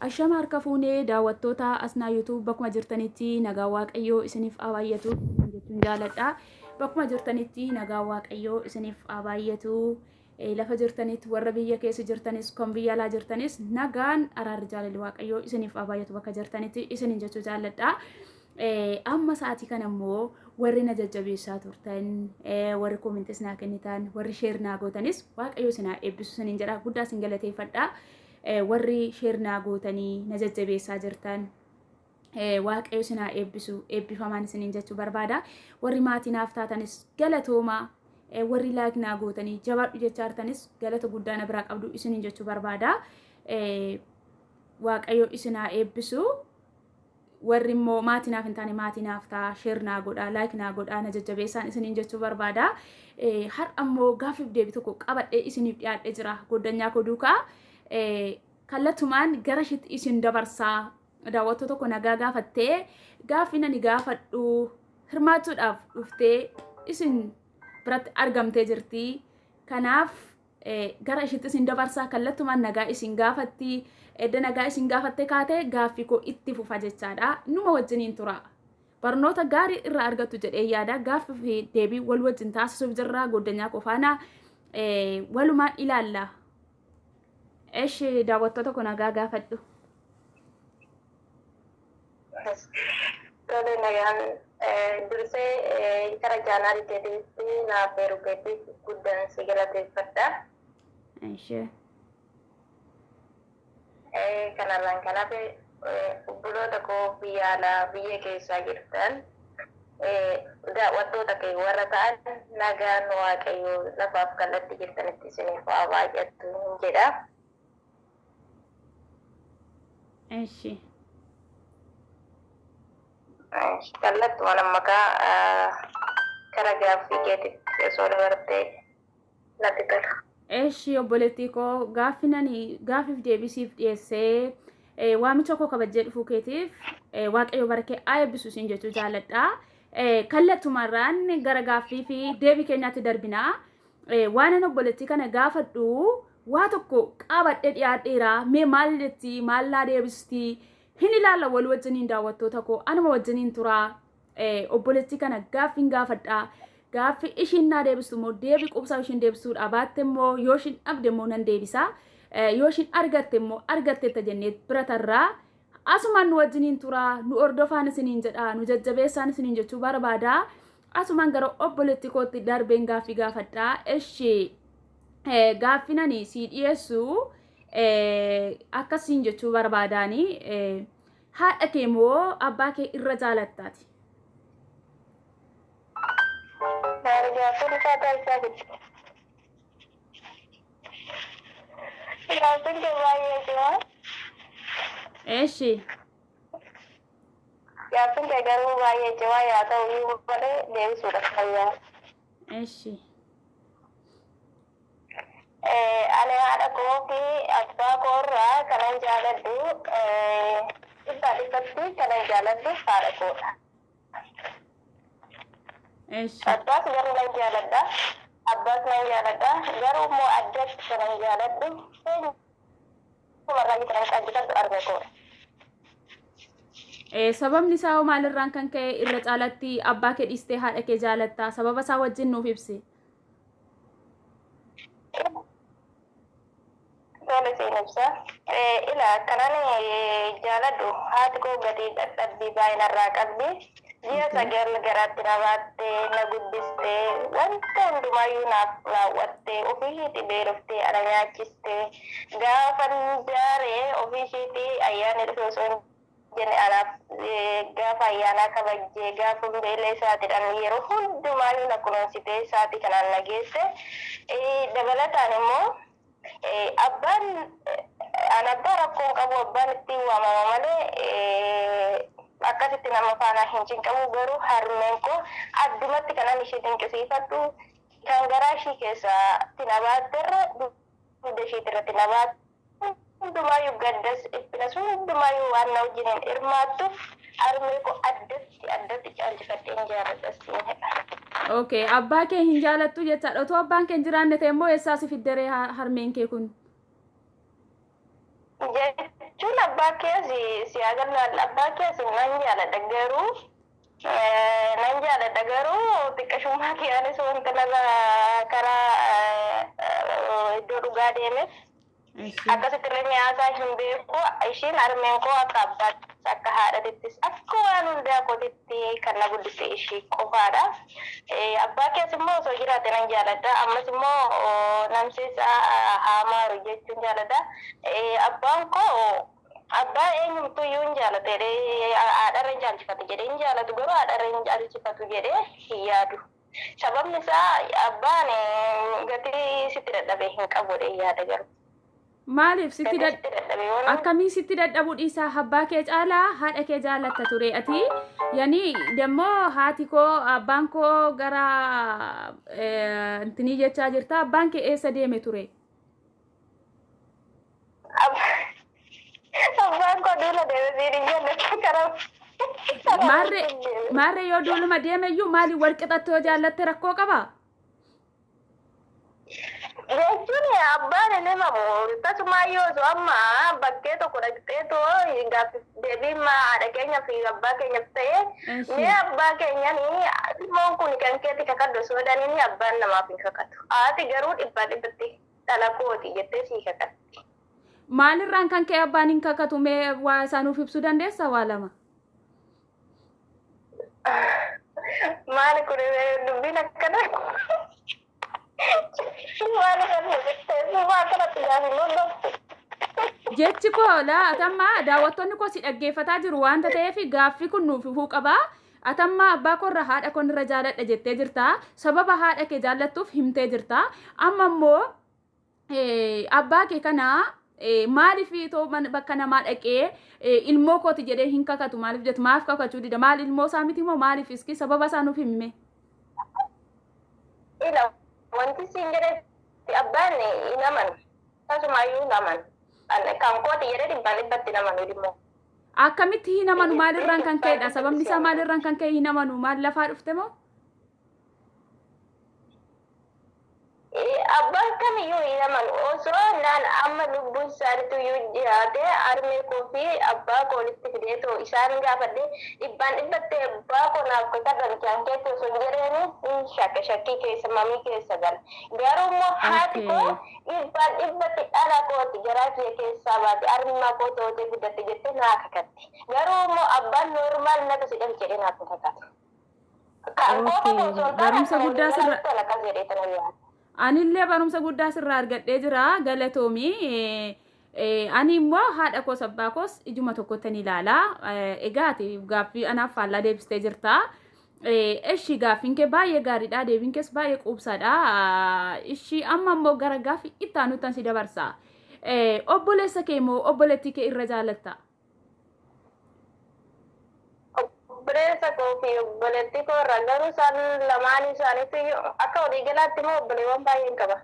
Ashama harka fuunee daawwattoota Asnaa YouTube bakkuma jirtanitti nagaa Waaqayyoo isiniif haa baay'atu jechuun jaaladha. Bakkuma jirtanitti nagaa Waaqayyoo isiniif haa baay'atu. Lafa jirtanitti warra biyya keessa jirtanis kan biyya alaa jirtanis nagaan araarri jaalalli Waaqayyoo isiniif haa baay'atu bakka jirtanitti isiniin jechuu jaalladha. Amma sa'aatii kana immoo warri na jajjabeessaa turtan, warri koomentis naa kennitan, warri sheer naa gootanis Waaqayyo isin haa eebbisu isiniin jedha. Guddaa isin galateeffadha. Warri sheer naa gootanii na jajjabeessaa jirtan Waaqayyo isin haa eebbisu, eebbifamaan isiniin jechuu barbaada. Warri maatii naaf taatanis galatoomaa. Warri laayik naa gootanii jabaadhu jechaa jirtanis galata guddaa na biraa qabdu isiniin jechuu barbaada. Waaqayyo isin haa eebbisu. Warri immoo maatii naaf hin taane maatii naaf ta'a, sheer naa godhaa, laayik naa godhaa, na jajjabeessaan isiniin jechuu barbaada. Har'a immoo gaaffiif deebii tokko qabadhee isiniif dhiyaadhee jira. Goddanyaa koo duukaa kallattumaan gara ishiitti isin dabarsaa. Daawwattoo tokko nagaa gaafattee gaaffii nani gaafadhu hirmaachuudhaaf dhuftee isin biratti argamtee jirti. Kanaaf gara ishiitti isin dabarsaa, kallattumaan nagaa isin gaafatti. Edda nagaa isin gaafatte kaatee gaaffii koo itti fufa jechaadha. Numa wajjiniin tura. Barnoota gaarii irraa argattu jedhee yaada. Gaaffii fi deebii wal wajjin taasisuuf jirra. Goddanyaa koo faana walumaan ilaalla. Eshi daawwattoota koo nagaa gaafadhu. Tole, nagaan dursee kara chaanaalii keetiitti naaf eeruu keetiif guddaan si galateeffadha. Ishee. Kanarraan kan hafe obboloota koo biyya alaa biyya keessaa jirtan, daawwattoota kee warra ta'an, nagaan Waaqayyoo lafaaf kallattii jirtanitti isiniif haa baay'attu jedha. Eshi. Kallattumaan amma kaa kara gaaffii keetitti osoo dabartee natti tola. Eshi obboleettii koo, gaaffii nani gaaffiif deebisiif dhiyeessee waamicha koo kabajjee dhufuu keetiif Waaqayyo bara kee haa eebbisu siin jechuu jaaladha. Kallattumarraan gara gaaffii fi deebii keenyaatti darbinaa. Waan an obboleettii kana gaafadhu waa tokko qabadhee dhiyaadheera. Mee maal jetti, maal naa deebisti? Hin ilaalla wal wajjiniin daawwattoota koo, anuma wajjiniin tura. Obboleettii kana gaaffiin gaafadha. Gaaffii ishiin naa deebistu immoo deebii quubsaa ishiin deebisuudha baatte immoo, yoo ishiin dhabde immoo nan deebisa. Yoo ishiin argatte immoo argatteetta jennee bira tarraa. Asumaan nu wajjiniin tura, nu hordofaan isiniin jedha, nu jajjabeessaan isiniin jechuu barbaada. Asumaan gara obboleettii kootti darbeen gaaffii gaafadha. Eshi, gaaffiin ani sii dhiyeessu akkasiin jechuu barbaadaani. Haadha kee moo abbaa kee irra jaalattaati? Gaarii, gaaffiin ulfaataa isaa guddi. Gaaffiin kun baay'ee cimaa. Eshi. Gaaffiin kee garuu baay'ee cimaa yaa ta'u iyyuu malee deebisuudhaaf fayyaa. Eshi. Ani haadha koo fi abbaa koo irraa kanan jaaladhu, dhibbaa dhibbatti kanan jaaladhu haadha koodha. Eshi. Abbaas garuu nan jaaladha. Abbaas nan jaaladha. Garuu immoo addatti kanan jaaladhu, eenyumarraa kanan qaanjifadhu harmee koodha. Sababni isaa hoo maalirraan kan ka'e irra caalatti abbaa kee dhiistee haadha kee jaalatta? Sababa isaa wajjin nuuf ibsi. Tole, siin ibsa. Ila kanan jaaladhu, haati koo gatii dadhabbii baay'ee narraa qabdi. Ji'a 9 garaatti na baattee, na guddistee, wanta hundumaayyuu naaf raawwattee, ofii ishiitii beeloftee ana nyaachistee, gaafan jaaree ofii ishiitii ayyaanni dhufe osoo hin jenne anaaf gaafa ayyaanaa kabajjee, gaafa beelee isaatiidhaan yeroo hundumaayyuu na kunuunsitee isaatii kanaan na geesse. Dabalataan immoo abbaan an abbaa rakkoo hin qabu, abbaan ittiin waamama malee akkasitti nama faana hin cinqamu. Garuu harmeen koo addumatti kanan ishee dinqisiifadhu, kan garaa ishii keessatti na baatterra dugda ishiitti irratti na baatte, hundumaayyuu gaddas dhiphinas hundumaayyuu waan na wajjiniin hirmaattuuf harmee koo addatti addatti caalchifadheen jaaladha siin jedha. Okay, abbaa kee hin jaalattu jechaadha. Otoo abbaan kee hin jiraanne ta'e immoo eessaa si fidderee harmeen kee kun? Jechuun abbaa kees si agarra, abbaa kees nan jaaladha garuu, nan jaaladha garuu xiqqashummaa kiyyaanis wanta narra karaa iddoo dhugaa deemeef akkasitti illee mi'aasaa hin beeku. Ishiin harmeen koo akka abbaattis, akka haadhatittis, akka waan hundaa kootitti kan na guddise ishii qofaadha. Abbaa kees immoo osoo jiraate nan jaaladha. Ammas immoo namsiisa haa maaru jechuun jaaladha. Abbaan koo abbaa eenyumtuu iyyuu hin jaalatu jedhee, haadharra hin caalchifatu jedhee hin jaalatu, garuu haadharra hin caalchifatu jedhee hin yaadu. Sababni isaa abbaan gatii sitti dadhabee hin qabu jedhee yaada garuu. Maaliif sitti Gatii sitti dadhabee waan Akkamii sitti dadhabuu dhiisaa? Abbaa kee caalaa haadha kee jaalatta ture ati. Yani demmoo haati koo, abbaan koo gara intinii jechaa jirta. Abbaan kee eessa deeme ture? Abbaan koo duula deeme siin hin jenne, karaa Maarree maarree, yoo duuluma deeme iyyuu maaliif wal qixatti yoo jaallatte rakkoo qabaa? Jechuun abbaan hin himamu. Tasumaayyuu osoo amma bakkee tokko dhaqxee too gaaffiif deebiin haadha keenyaa fi abbaa keenyaaf ta'e, mee abbaa keenyan ilmoon kun kan keetti kakadhu osoo jedhanii, abbaan namaaf hin kakatu. Haati garuu dhibbaa dhibbatti dhala kooti jettee sii kakatti. Maalirraan kan ka'e abbaan hin kakatu? Mee waa isaa nuuf ibsuu dandeessaa, waa lama? Maali kun dubbiin akkana? Maali kan teessuma akkanatti gaafii lollooftu? Jechi koo laa, atamma daawwattoonni koo si dhaggeeffataa jiru waanta ta'eef gaaffii kun nuuf ifuu qabaa. Atamma abbaa koorra haadha koon irra jaaladha jettee jirta. Sababa haadha kee jaallattuuf himtee jirta. Amma immoo abbaa kee kana maaliif too bakka namaa dhaqee ilmoo kooti jedhee hin kakatu maaliif jettu? Maaf kakachuu dida? Maal, ilmoo isaa miti moo maaliif? Iski sababa isaa nuuf himime. Ila, wanti siin jedhe abbaan hin amanu. Tasumaayyuu hin amanu. Kan kooti jedhee dhibbaan dhibbatti hin amanu immoo. Akkamitti hin amanu? Maalirraan kan ka'edha? Sababni isaa maalirraan kan ka'e hin amanu? Maal, lafaa dhufte moo? Abbaan kamiyyuu hin amanu. Osoo naan amma lubbuun isaaniitu iyyuu jiraate, harmee koo fi abbaa koo walitti fidee too isaan gaafadhe, dhibbaan dhibbatti abbaa koo naaf kakadhan kan keetti osoo hin jedheeni hin shakka, shakkii keessa, mamii keessa gala. Garuu immoo haati koo dhibbaan dhibbatti dhala kooti, garaa kiyya keessaa baate, harma koo tootee guddatte jettee naa kakatti. Garuu immoo abbaan normal natu si dhalche jedhee naaf hin kakatu. Kan koo qofa osoo hin taane Barumsa akkuma guddaa sirra waliigalaatti kan akkas jedhee tana yaada. Anillee barumsa guddaa sirraa argadhee jira, galatoomii. Ani immoo haadha koos abbaa koos ijuma tokkotti ni ilaala. Egaa ati gaaffii anaaf faallaa deebistee jirta. Ishi, gaaffiin kee baay'ee gaariidha. Deebiin kees baay'ee quubsaadha. Ishi, amma immoo gara gaaffii itti aanutti si dabarsa. Obboleessa kee moo obboleettii kee irra jaalatta? Obboleessa koo fi obboleettii koo irraa garuu isaan lamaan isaaniitu akka waliigalaatti immoo obboleewwan baay'een qaba.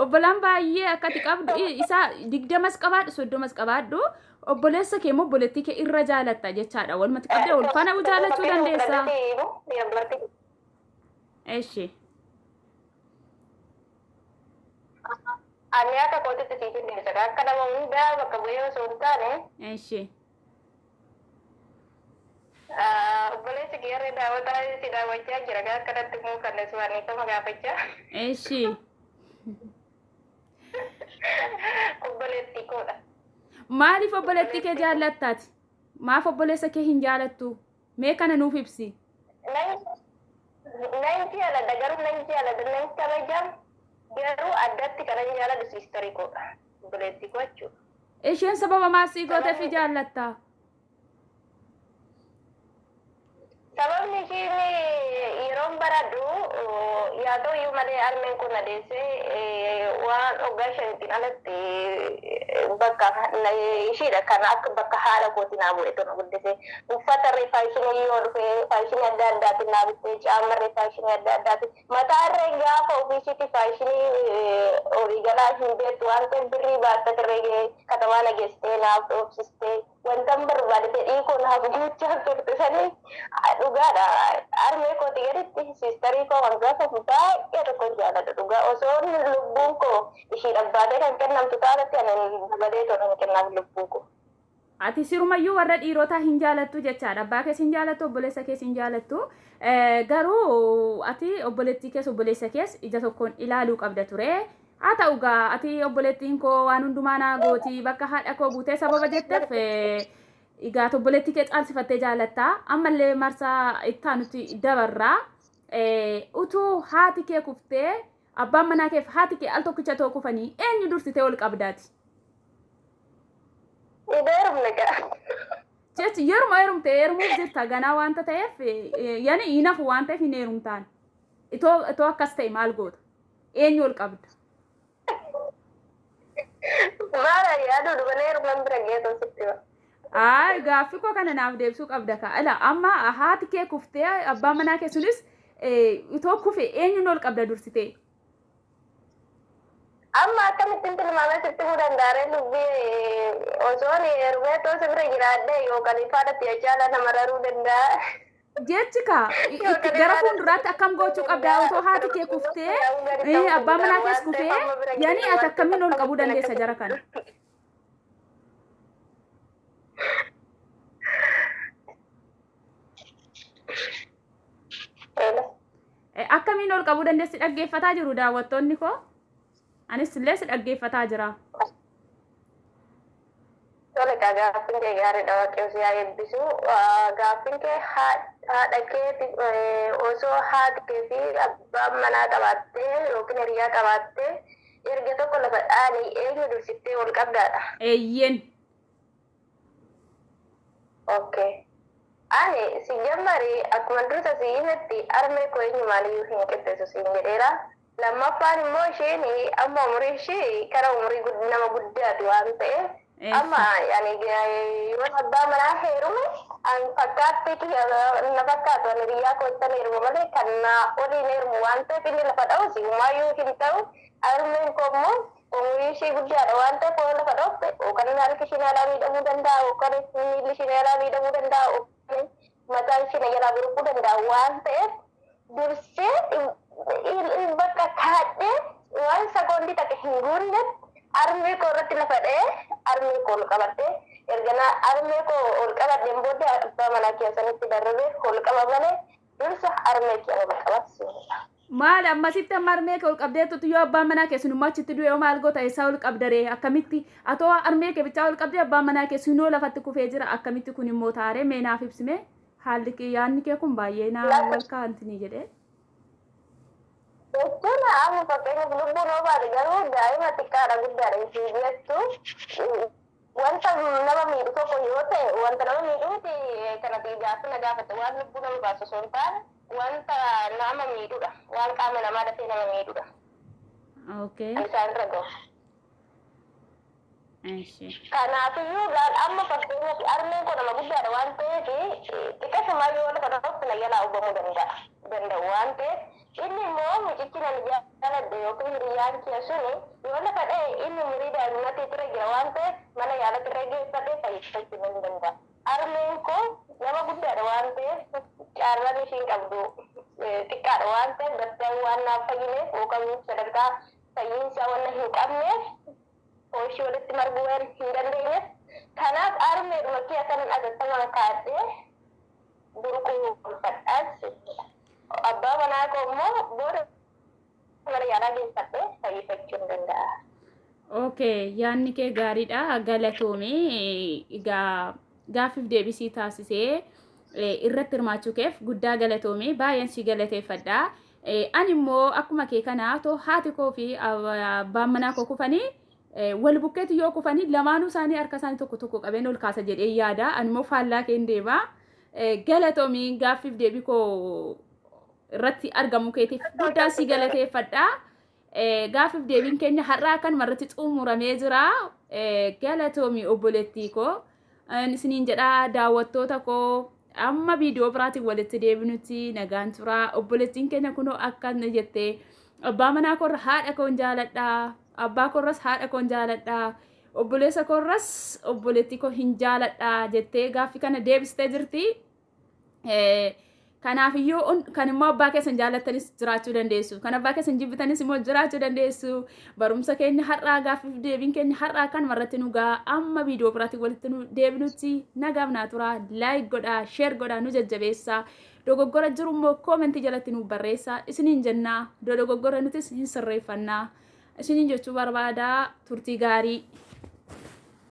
Obbolaan baay'ee akkati qabdu, isaa 20s qabaadhu, 30s qabaadhu, obboleessa kee immoo obboleettii kee irra jaalatta jechaadha. Walumatti qabdee wal faana jaalachuu dandeessa. Eshi. Ani akka kootitti siif hin deebisa. Akka nama hundaa bakka bu'ee osoo hin taane, Eshi. obboleessi kiyyarree daawwataa si daawwachaa jira. Akkanatti immoo kan suwaanifama gaafachaa. Eshi. Obboleettii koodha. Maaliif obboleettii kee jaallattaati? Maaf obboleessa kee hin jaalattu? Mee kana nuuf ibsi. Nan jaaladha garuu, nan jaaladha, nan kabajam, garuu addatti kanan jaaladhu sister koodha. Obboleettii koo jechuudha. Isheen sababa maasii gooteef jaallatta? Sababni ishiin yeroon baradhu, yaa ta'u iyyuu malee, harmeen kun na deessee waan waggaa 5tiin alatti bakka ishiidha kan akka bakka haadha kooti naa bu'e tona guddise. Uffata irree fashion yoo dhufe fashion adda addaatiin naa bittee, caamma irree fashion adda addaatiin, mataa irree gaafa ofiishiitti fashion olii galaa hin beektu waan ta'eef birrii baattate irree katamaa na geessitee naaf dhoofsistee. Wantan barbaade fedhii koo naaf guuchaa turte sanii dhugaadha. Harmee kooti gaditti siistarii koo hangafa baay'ee tokkon jaalladha dhugaa. Osoo lubbuun koo ishii dhabbaatee kan kennamtu taatetti ani dabalee tolan kennaaf lubbuu koo. Ati sirumayyuu warra dhiirotaa hin jaalattu jechaadha. Abbaa kees hin jaalattu, obboleessa kees hin jaalattu. Garuu ati obboleettii kees obboleessa kees ija tokkoon ilaaluu qabda ture. Haa ta'u gaa ati obboleettiin koo waan hundumaa naa gooti bakka haadha koo buutee sababa jetteef egaa obboleettii kee caalsifattee jaalatta. Ammallee marsaa itti aanutti dabarraa. Utuu haati kee kuftee abbaan manaa keef haati kee al tokkicha too kufanii eenyu dursitee ol qabdaati? Hin heerumne gaa. Jechi yeruma heerumte heerumuuf jirta ganaa waanta ta'eef yani hin hafu waan ta'eef hin heerumtaan. Itoo akkas ta'e maal goota? Eenyu ol qabda? Maal yaaduu dhufanii heeruman bira geessu sitti hima. Ay, gaaffii koo kana naaf deebisuu qabda kaa. Ila amma haati kee kuftee abbaan manaa kee sunis itoo kufe eenyuun ol qabda dursitee? Amma akkamittiin tilmaamee sitti himuu danda'a ree dubbii osoon heerumee too si bira jiraadhee yookaan ifaadhatti yachaala nama raruu danda'a. Jechi kaa itti gara fuulduraatti akkam gochuu qabda otoo haati kee kuftee abbaan manaa kees kufee yani ati akkamiin ol qabuu dandeessa jara kana? Akkamiin ol qabuu dandeessi dhaggeeffataa jiru daawwattoonni koo? Anis illee si dhaggeeffataa jira. Tole kaa, gaaffiin kee gaariidha, Waaqayyo si haa eebbisu. Gaaffiin kee haadha kee osoo haati kee fi abbaan manaa qabaattee yookiin hiriyaa qabaattee erga tokko lafa dhaanii eenyu dursittee ol qabdaadha? Eeyyeen. Okay. Ani si jammari akkuma dursa si himetti harmee koo eenyumaan iyyuu hin qixxeessu siin jedheera. Lammaffaan immoo isheen amma umurii ishee kara umurii nama guddaati waan ta'eef amma yani yoon abbaa manaa heerume an fakkaatti kiyya na fakkaatu ani hiriyaa koottan heeruma malee kan naa oliin heerumu waan ta'eef inni lafa dha'us humaayyuu hin ta'u. Harmeen koo immoo umurii ishee guddaadha waan ta'eef yoo lafa dhoofte yookaan harki ishee alaa miidhamuu danda'a, yookaan miilli ishee alaa miidhamuu danda'a, yookaan mataan ishee jalaa buruquu danda'a waan ta'eef dursee bakka kaadhee waan sekoondii takka hin guunnetti harmee koo irratti lafa dha'ee harmee koo ol qabadhee, erga harmee koo ol qabadheen booddee abbaa manaa keessanitti darrabee ol qaba malee dursa harmee kee ol qabasiisa. Maal ammasitti amma harmee kee ol qabdeetutu yoo abbaan manaa kee sunummaa achitti du'e maal goota? Eessaa ol qabdaree? Akkamitti atoo harmee kee bichaa ol qabdee abbaan manaa kee sunoo lafatti kufee jira, akkamitti kun immoo taaree? Mee naaf ibsime, haalli kee yaadni kee kun baay'ee naa wal kaa'antini jedhee. Jechuun amma fakkeenyaaf lubbuun yoo baate garuu daa'ima xiqqaadha guddaadha hin jettu, wanta nama miidhu tokko yoo ta'e, wanta nama miidhuuti kanati gaaffii na gaafatte, waan lubbuu nama baasu osoo hin taane wanta nama miidhudha, waan qaama namaa dafee nama miidhudha. Okay. Isaan irra gahu. Kanaafiyyuu gaal amma fakkeenyaaf harmeen koo nama guddaadha waan ta'eef xiqqashumaa yoo lafa dhoofte na jalaa hubamuu danda'u waan ta'eef, inni immoo mucichi nan jaaladhe yookiin hiriyyaan kiyya suni yoo lafa dha'e inni umurii daa'immatii ture jira waan ta'eef mana yaalatti irra geeffadhee fayyifachuu nan danda'a. Harmeen koo nama guddaadha waan ta'eef carraan ishiin qabdu xiqqaadha waan ta'eef gartaan waan naaf fayyineef yookaan sadarkaa fayyiinsaa waan hin qabneef ooyishii walitti marguu waan hin dandeenyeef, kanaaf harmeedhuma kiyya kanan atattamaan kaadhee burquu ulfadhaas jechuudha. Abbaa manaa koo immoo booda mana yaalaa geeffadhee fayyifachuu hin danda'a. Okay, yaadni kee gaariidha. Galatoomi. Egaa gaaffiif deebisii taasisee irratti hirmaachuu keef guddaa galatoomi. Baay'een si galateeffadha. Ani immoo akkuma kee kana too haati koo fi abbaan manaa koo kufanii wal bukkeetti yoo kufanii lamaanuu isaanii harka isaanii tokko tokko qabeen ol kaasa jedhee yaada. Ani immoo faallaa kee hin deema. Galatoomi, gaaffiif deebii koo irratti argamu keetiif guddaa si galateeffadha. Gaaffiif deebiin keenya har'aa akkanuma irratti xumuramee jira. Galatoomi obboleettii koo. Isiniin jedha daawwattoota koo, amma viidiyoo biraatiin walitti deebinutti nagaan tura. Obboleettiin keenya kunoo akkana jettee, abbaa manaa koorra haadha koon jaaladha. Abbaa koorras haadha koon jaaladha. Obboleessa koorras obboleettii koo hin jaaladha jettee gaaffii kana deebistee jirti. Kanaafiyyuu kan immoo abbaa keessan jaallattanis jiraachuu dandeessu. Kan abbaa keessan jibbitanis immoo jiraachuu dandeessu. Barumsa keenya har'aa, gaaffiif deebiin keenya har'aa kanuma irratti nu ga'a. Amma viidiyoo biraatiin walitti nu deebinutti nagaaf naa turaa. Like godhaa, share godhaa, nu jajjabeessaa. Dogoggora jiru immoo koomentii jalatti nu barreessaa. Isiniin jennaa. Dogoggora nutis hin sirreeffannaa. Isiniin jechuu barbaadaa, turtii gaarii.